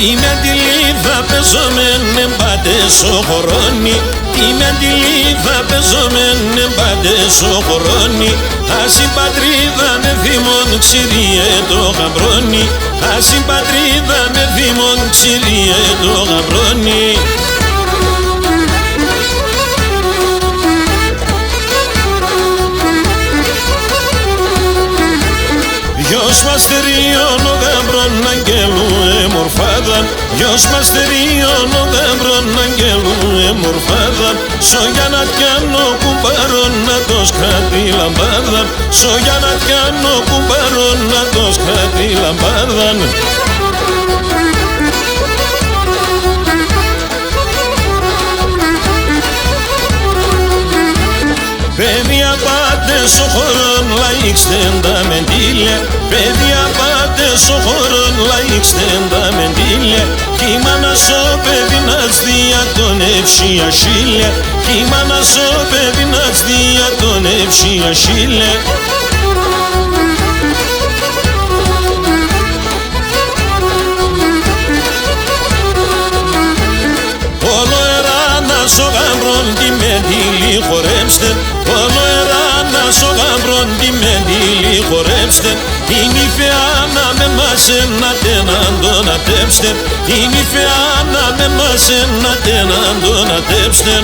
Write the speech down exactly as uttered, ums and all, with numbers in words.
Τη μέντιλη θα παίζομε, ναι, πάντες ο Χορώνη. Τη μέντιλη θα παίζομε, ναι, πάντες ο Χορώνη. Ας η πατρίδα με Δήμον ξύριε το γαμπρόνι. Ας η πατρίδα με Δήμον ξύριε το γαμπρόνι. Γιος μ' Αστερίον ο γαμπρόν Αγγέλου εμορφάδαν. Γιος μ' Αστερίον ο γαμπρόν Αγγέλου εμορφάδαν. Σο Γιαννατιάν ο κουμπάρον ατός κράτη λαμπάδαν. Σο Γιαννατιάν ο κουμπάρον ατός κράτη λαμπάδαν. Παιδία, πάτε σο χωρόν, λαϊξτεν τα μεντήλια. Παιδία, πάτε σο χωρόν, λαϊξτεν τα μεντήλια. Κι η μάνα σο παιδίν ατ'ς διατόν εύσια χείλια. Κι η μάνα σο παιδίν ατ'ς διατόν εύσια χείλια. Ολοεράν ας ο γαμπρόν τη μέντιλη χορέψτε. Ολοεράν ας ο γαμπρόν τη μέντιλη χορέψτε. Την Ιφαιάν με εμάς ενάτ' εναντονατέψτε. Την Ιφαιάν με εμάς ενάτ' εναντονατέψτε.